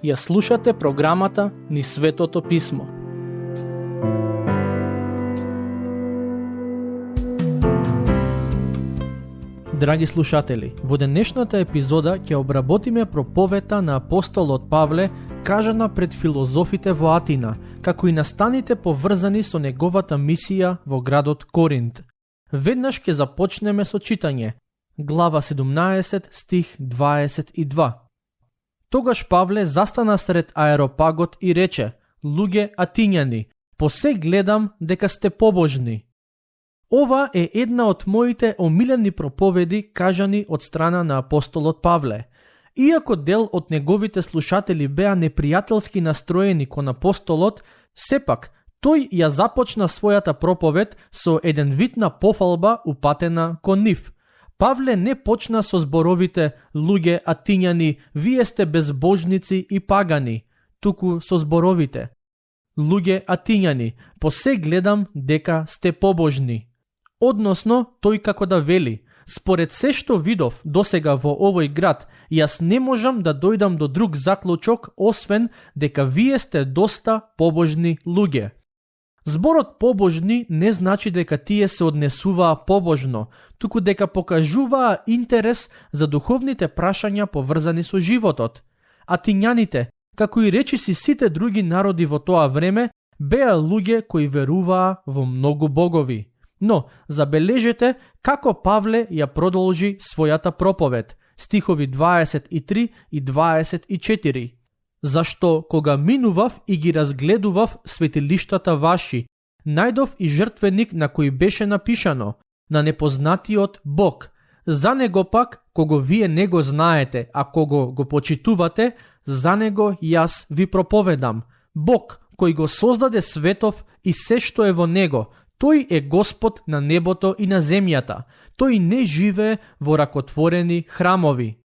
Ја слушате програмата Низ Светото Писмо. Драги слушатели, во денешната епизода ќе обработиме проповета на апостолот Павле, кажана пред филозофите во Атина, како и настаните поврзани со неговата мисија во градот Коринт. Веднаш ќе започнеме со читање. Глава 17, стих 22. Тогаш Павле застана сред аеропагот и рече: "Луѓе атињани, посе гледам дека сте побожни." Ова е една од моите омилени проповеди кажани од страна на апостолот Павле. Иако дел од неговите слушатели беа непријателски настроени кон апостолот, сепак тој ја започна својата проповед со еден вид на пофалба упатена кон нив. Павле не почна со зборовите "Луѓе атињани, вие сте безбожници и пагани", туку со зборовите "Луѓе атињани, посе гледам дека сте побожни". Односно, тој како да вели: "Според се што видов досега во овој град, јас не можам да дојдам до друг заклучок, освен дека вие сте доста побожни луѓе". Зборот побожни не значи дека тие се однесуваа побожно, туку дека покажуваа интерес за духовните прашања поврзани со животот. Атињаните, како и речиси сите други народи во тоа време, беа луѓе кои веруваа во многу богови. Но, забележете како Павле ја продолжи својата проповед, стихови 23 и 24. "Зашто кога минував и ги разгледував светилиштата ваши, најдов и жртвеник на кој беше напишано: на непознатиот Бог. За него пак, кого вие не го знаете, а кого го почитувате, за него јас ви проповедам. Бог, кој го создаде светов и се што е во него, тој е Господ на небото и на земјата. Тој не живее во ракотворени храмови."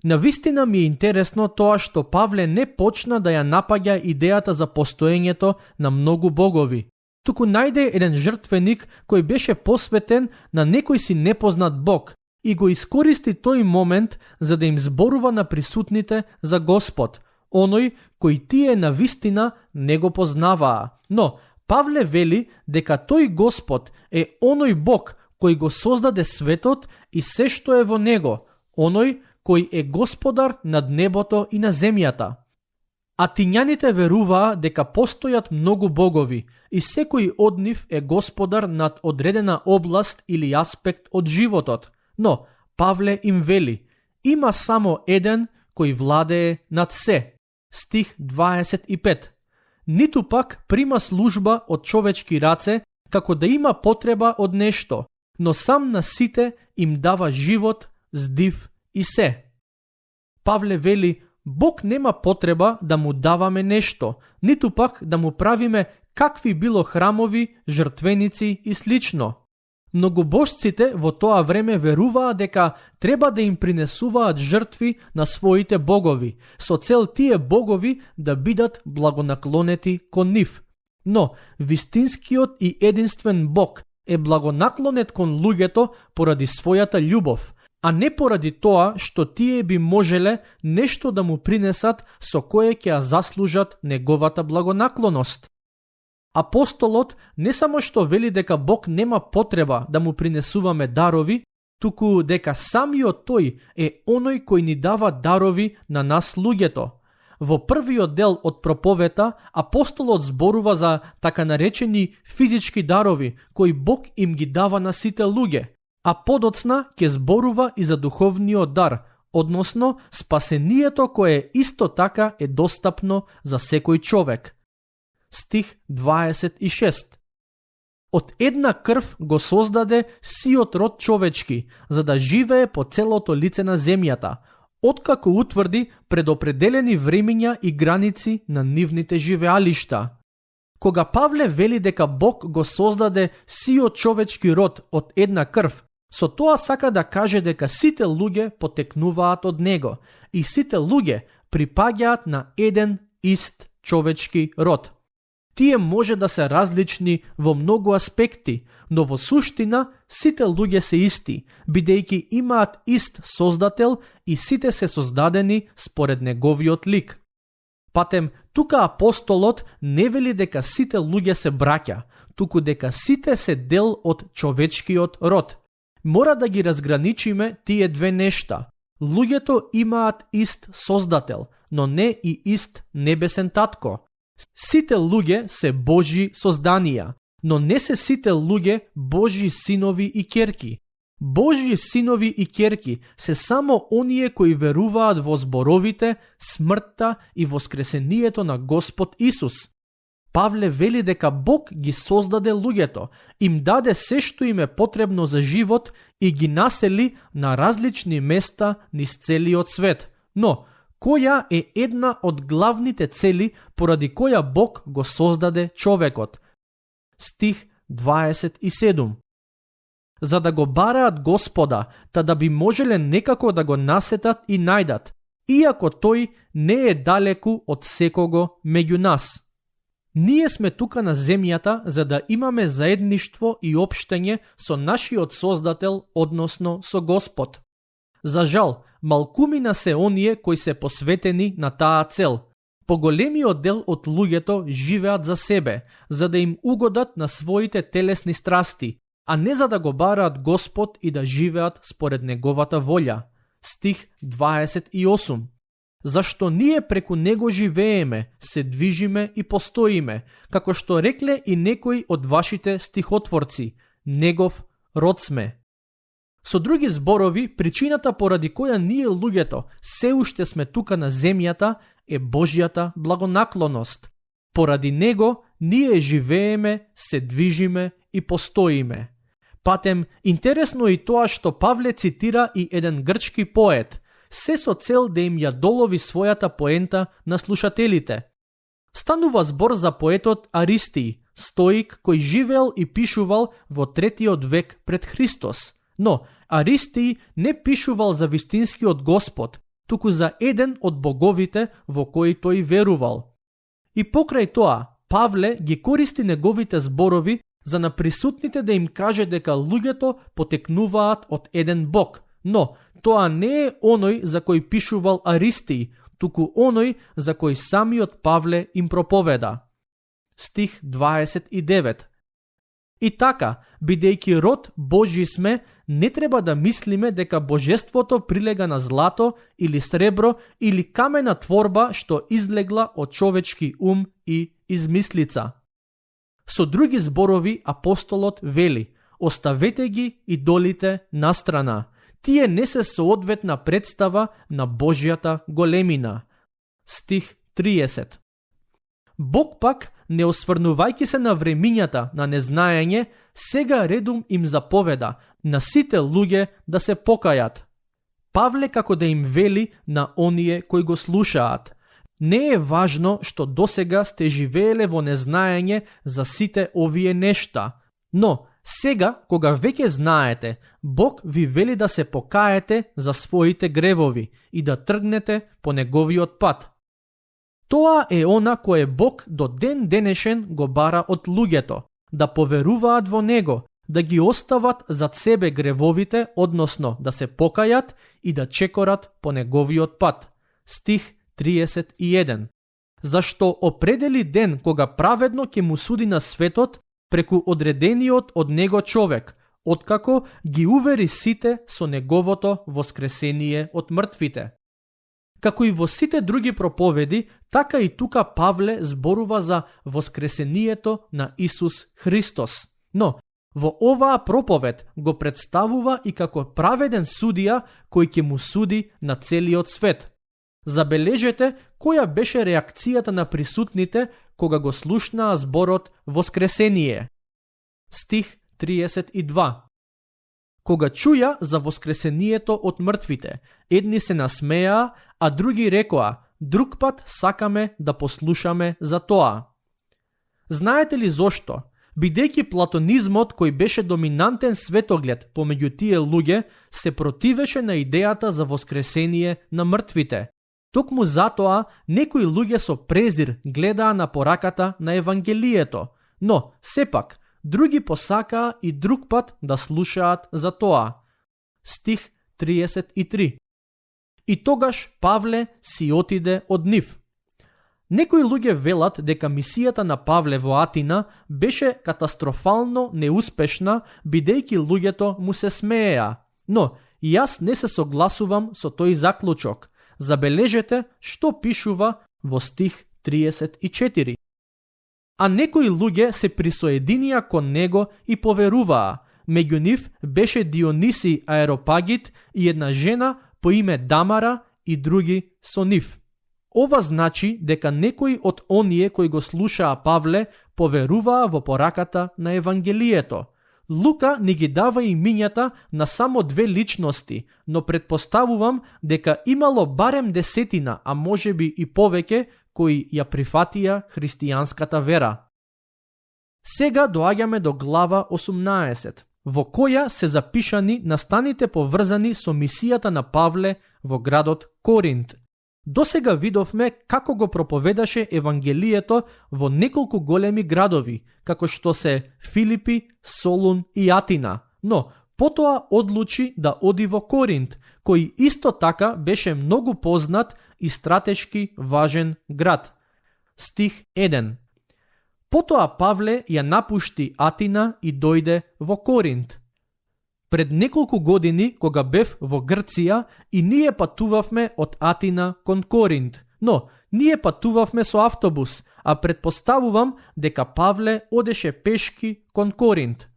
Навистина ми е интересно тоа што Павле не почна да ја напаѓа идејата за постоењето на многу богови, туку најде еден жртвеник кој беше посветен на некој си непознат Бог и го искористи тој момент за да им зборува на присутните за Господ, оној кој тие навистина не го познаваа. Но Павле вели дека тој Господ е оној Бог кој го создаде светот и се што е во него, оној кој е Господар над небото и на земјата. Атињаните веруваа дека постојат многу богови и секој од нив е Господар над одредена област или аспект од животот. Но Павле им вели: има само еден кој владее над се. Стих 25. Ниту пак прима служба од човечки раце, како да има потреба од нешто, но сам на сите им дава живот, здив и се. Павле вели: Бог нема потреба да му даваме нешто, ниту пак да му правиме какви било храмови, жртвеници и слично. Многобожците во тоа време веруваа дека треба да им принесуваат жртви на своите богови, со цел тие богови да бидат благонаклонети кон нив. Но вистинскиот и единствен Бог е благонаклонет кон луѓето поради својата љубов, а не поради тоа што тие би можеле нешто да му принесат со кое ќе ја заслужат неговата благонаклоност. Апостолот не само што вели дека Бог нема потреба да му принесуваме дарови, туку дека самиот тој е оној кој ни дава дарови на нас луѓето. Во првиот дел од проповета, апостолот зборува за така наречени физички дарови, кои Бог им ги дава на сите луѓе, а подоцна ќе зборува и за духовниот дар, односно спасението кое исто така е достапно за секој човек. Стих 26. Од една крв го создаде сиот род човечки, за да живее по целото лице на земјата, откако утврди предопределени времиња и граници на нивните живеалишта. Кога Павле вели дека Бог го создаде сиот човечки род од една крв, со тоа сака да каже дека сите луѓе потекнуваат од него и сите луѓе припаѓаат на еден ист човечки род. Тие може да се различни во многу аспекти, но во суштина сите луѓе се исти, бидејќи имаат ист Создател и сите се создадени според неговиот лик. Патем, тука апостолот не вели дека сите луѓе се браќа, туку дека сите се дел од човечкиот род. Мора да ги разграничиме тие две нешта. Луѓето имаат ист Создател, но не и ист небесен татко. Сите луѓе се Божји созданија, но не се сите луѓе Божји синови и ќерки. Божји синови и ќерки се само оние кои веруваат во зборовите, смртта и воскресението на Господ Исус. Павле вели дека Бог ги создаде луѓето, им даде се што им е потребно за живот и ги насели на различни места низ целиот свет. Но, која е една од главните цели поради која Бог го создаде човекот? Стих 27. За да го бараат Господа, та да би можеле некако да го насетат и најдат, иако тој не е далеку од секого меѓу нас. Ние сме тука на земјата за да имаме заедништво и општење со нашиот Создател, односно со Господ. За жал, малкумина се оние кои се посветени на таа цел. Поголемиот дел од луѓето живеат за себе, за да им угодат на своите телесни страсти, а не за да го бараат Господ и да живеат според неговата волја. Стих 28. Зашто ние преку него живееме, се движиме и постоиме, како што рекле и некои од вашите стихотворци, негов род сме. Со други зборови, причината поради која ние луѓето се уште сме тука на земјата е Божјата благонаклоност. Поради него ние живееме, се движиме и постоиме. Патем, интересно и тоа што Павле цитира и еден грчки поет, се со цел да им ја долови својата поента на слушателите. Станува збор за поетот Аристий, стоик кој живеел и пишувал во 3 век пред Христос. Но Аристий не пишувал за вистинскиот Господ, туку за еден од боговите во кои тој верувал. И покрај тоа, Павле ги користи неговите зборови за на присутните да им каже дека луѓето потекнуваат од еден бог, но тоа не е оној за кој пишувал Аристий, туку оној за кој самиот Павле им проповеда. Стих 29. И така, бидејќи род Божји сме, не треба да мислиме дека божеството прилега на злато или сребро или камена творба што излегла од човечки ум и измислица. Со други зборови апостолот вели: оставете ги идолите настрана. Тие не се соодветна представа на Божјата големина. Стих 30. Бог пак, не осврнувајќи се на времињата на незнаење, сега редум им заповеда на сите луѓе да се покајат. Павле како да им вели на оние кои го слушаат: не е важно што досега сте живееле во незнаење за сите овие нешта, но сега, кога веќе знаете, Бог ви вели да се покаете за своите гревови и да тргнете по неговиот пат. Тоа е она кое Бог до ден денешен го бара од луѓето, да поверуваат во Него, да ги остават зад себе гревовите, односно да се покајат и да чекорат по неговиот пат. Стих 31. Зашто определи ден кога праведно ќе му суди на светот преку одредениот од него човек, откако ги увери сите со неговото воскресение од мртвите. Како и во сите други проповеди, така и тука Павле зборува за воскресението на Исус Христос. Но, во оваа проповед го представува и како праведен судија кој ќе му суди на целиот свет. Забележете која беше реакцијата на присутните кога го слушнаа зборот воскресение. Стих 32. Кога чуја за воскресението од мртвите, едни се насмеаа, а други рекоа: друг пат сакаме да послушаме за тоа. Знаете ли зошто? Бидејќи платонизмот кој беше доминантен светоглед помеѓу тие луѓе се противеше на идејата за воскресение на мртвите. Токму затоа некои луѓе со презир гледаа на пораката на Евангелието, но сепак други посакаа и друг пат да слушаат за тоа. Стих 33. И тогаш Павле си отиде од нив. Некои луѓе велат дека мисијата на Павле во Атина беше катастрофално неуспешна, бидејќи луѓето му се смееа. Но јас не се согласувам со тој заклучок. Забележете што пишува во стих 34. А некои луѓе се присоединија кон него и поверуваа. Меѓу нив беше Диониси Аеропагит и една жена по име Дамара и други со нив. Ова значи дека некои од оние кои го слушаа Павле поверуваа во пораката на Евангелието. Лука не ги дава имињата на само две личности, но предпоставувам дека имало барем 10, а можеби и повеќе, кои ја прифатија христијанската вера. Сега доаѓаме до глава 18, во која се запишани настаните поврзани со мисијата на Павле во градот Коринт. Досега видовме како го проповедаше Евангелието во неколку големи градови, како што се Филипи, Солун и Атина, но потоа одлучи да оди во Коринт, кој исто така беше многу познат и стратешки важен град. Стих 1. Потоа Павле ја напушти Атина и дојде во Коринт. Пред неколку години, кога бев во Грција, и ние патувавме од Атина кон Коринт, но ние патувавме со автобус, а предпоставувам дека Павле одеше пешки кон Коринт.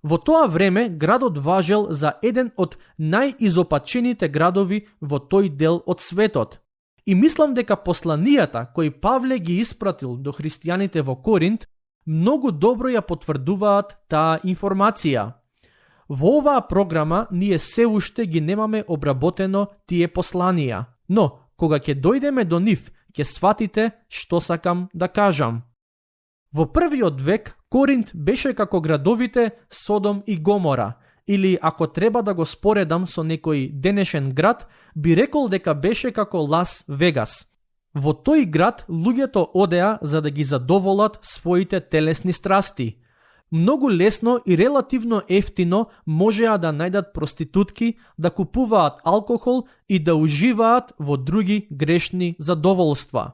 Во тоа време градот важел за еден од најизопачените градови во тој дел од светот. И мислам дека посланијата кои Павле ги испратил до христијаните во Коринт многу добро ја потврдуваат таа информација. Во оваа програма ние се уште ги немаме обработено тие посланија, но кога ќе дојдеме до нив, ќе сватите што сакам да кажам. Во првиот век Коринт беше како градовите Содом и Гомора, или ако треба да го споредам со некој денешен град, би рекол дека беше како Лас Вегас. Во тој град луѓето одеа за да ги задоволат своите телесни страсти. Многу лесно и релативно ефтино можеа да најдат проститутки, да купуваат алкохол и да уживаат во други грешни задоволства.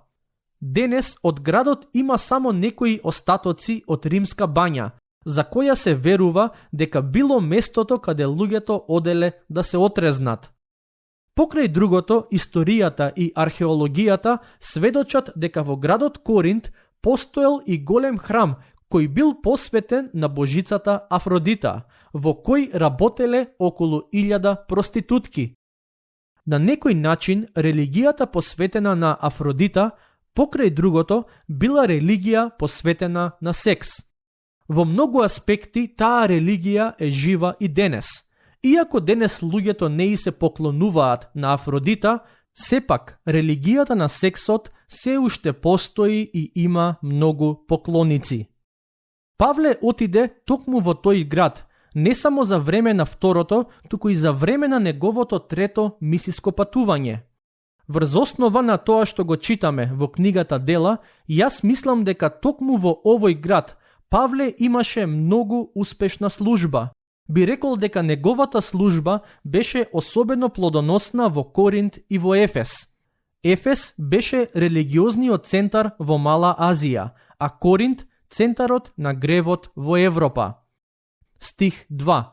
Денес од градот има само некои остатоци од римска бања, за која се верува дека било местото каде луѓето оделе да се отрезнат. Покрај другото, историјата и археологијата сведочат дека во градот Коринт постоел и голем храм кој бил посветен на божицата Афродита, во кој работеле околу 1000 проститутки. На некој начин, религијата посветена на Афродита, покрај другото, била религија посветена на секс. Во многу аспекти, таа религија е жива и денес. Иако денес луѓето не и се поклонуваат на Афродита, сепак религијата на сексот се уште постои и има многу поклоници. Павле отиде токму во тој град, не само за време на второто, туку и за време на неговото трето мисиско патување. Врз основа на тоа што го читаме во книгата Дела, јас мислам дека токму во овој град Павле имаше многу успешна служба. Би рекол дека неговата служба беше особено плодоносна во Коринт и во Ефес. Ефес беше религиозниот центар во Мала Азија, а Коринт центарот на гревот во Европа. Стих 2.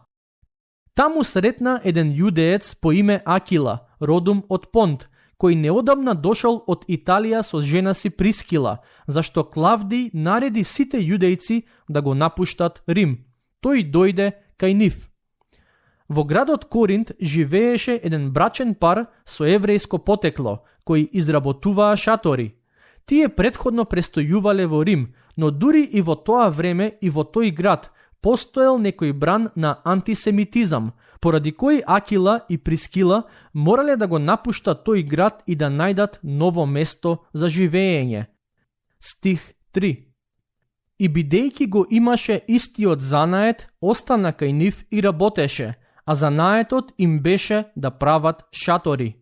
Таму сретна еден јудеец по име Акила, родум од Понт, кој неодамна дошол од Италија со жена си Прискила, зашто Клавдиј нареди сите јудејци да го напуштат Рим. Тој дојде кај нив. Во градот Коринт живееше еден брачен пар со еврејско потекло, кои изработуваа шатори. Тие претходно престојувале во Рим, но дури и во тоа време и во тој град постоел некој бран на антисемитизам, поради кој Акила и Прискила морале да го напуштат тој град и да најдат ново место за живеење. Стих 3. И бидејќи го имаше истиот занает, остана кај нив и работеше, а занаетот им беше да прават шатори.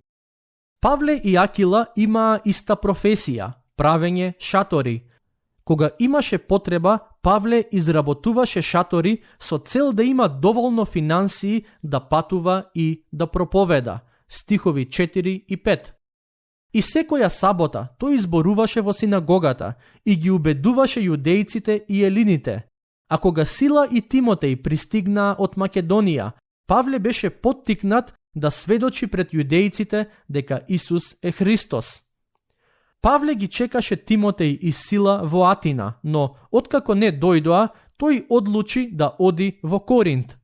Павле и Акила имаа иста професија – правење шатори. Кога имаше потреба, Павле изработуваше шатори со цел да има доволно финансии да патува и да проповеда. Стихови 4 и 5. И секоја сабота тој изборуваше во синагогата и ги убедуваше јудејците и елините. А кога Сила и Тимотеј пристигнаа од Македонија, Павле беше поттикнат да сведочи пред јудејците дека Исус е Христос. Павле ги чекаше Тимотеј и Сила во Атина, но откако не дојдоа, тој одлучи да оди во Коринт.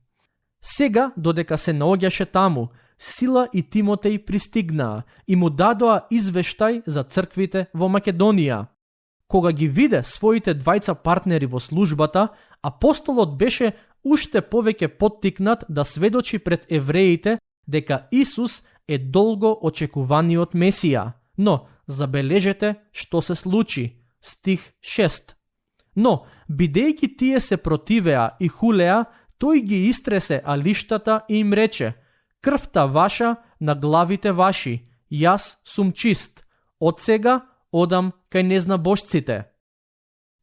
Сега, додека се наоѓаше таму, Сила и Тимотеј пристигнаа и му дадоа извештај за црквите во Македонија. Кога ги виде своите двајца партнери во службата, апостолот беше уште повеќе поттикнат да сведочи пред евреите дека Исус е долго очекуваниот Месија. Но, забележете што се случи. Стих 6. Но, бидејќи тие се противеа и хулеа, тој ги истресе алиштата и им рече: крвта ваша на главите ваши, јас сум чист. Од сега одам кај незнабожците.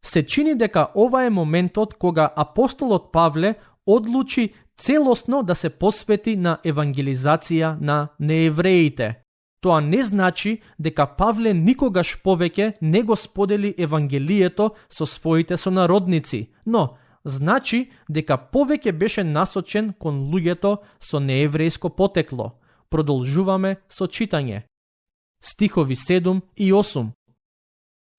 Се чини дека ова е моментот кога апостолот Павле одлучи целосно да се посвети на евангелизација на неевреите. Тоа не значи дека Павле никогаш повеќе не го сподели евангелието со своите сонародници, но значи дека повеќе беше насочен кон луѓето со нееврејско потекло. Продолжуваме со читање. Стихови 7 и 8.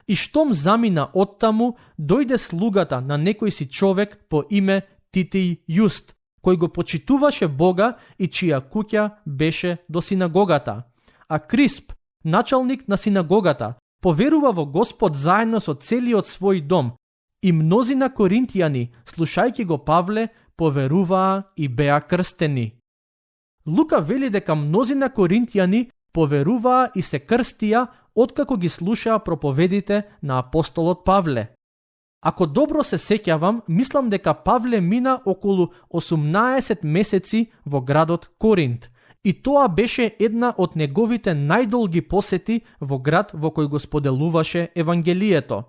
И штом замина оттаму, дојде слугата на некој си човек по име Титиј Јуст, кој го почитуваше Бога и чија куќа беше до синагогата. А Крисп, началник на синагогата, поверува во Господ заедно со целиот свој дом, и мнозина коринтијани, слушајќи го Павле, поверуваа и беа крстени. Лука вели дека мнозина коринтијани поверуваа и се крстија откако ги слушаа проповедите на апостолот Павле. Ако добро се сеќавам, мислам дека Павле мина околу 18 месеци во градот Коринт, и тоа беше една од неговите најдолги посети во град во кој го споделуваше евангелието.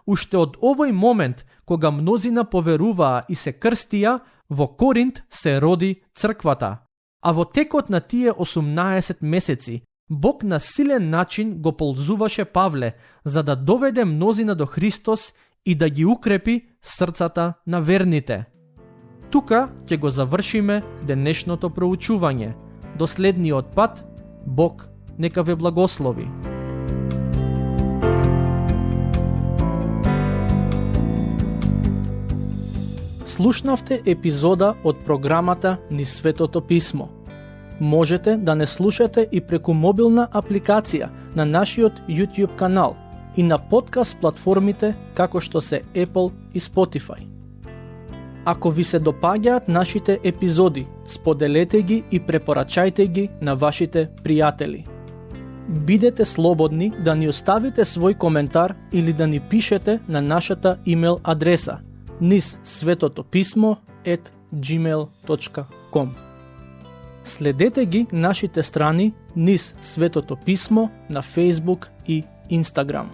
Уште од овој момент, кога мнозина поверуваа и се крстија, во Коринт се роди црквата. А во текот на тие 18 месеци, Бог на силен начин го ползуваше Павле за да доведе мнозина до Христос и да ги укрепи срцата на верните. Тука ќе го завршиме денешното проучување. До следниот пат, Бог нека ве благослови. Слушнавте епизода од програмата Низ Светото Писмо. Можете да не слушате и преку мобилна апликација на нашиот YouTube канал и на подкаст платформите како што се Apple и Spotify. Ако ви се допаѓаат нашите епизоди, споделете ги и препорачајте ги на вашите пријатели. Бидете слободни да ни оставите свој коментар или да ни пишете на нашата имейл адреса nizsvetotopисmo@gmail.com. Следете ги нашите страни Низ Светото Писмо на Facebook и Instagram.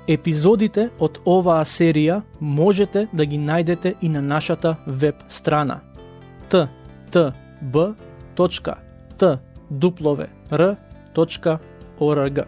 Епизодите од оваа серија можете да ги најдете и на нашата веб страна ttb.twr.org.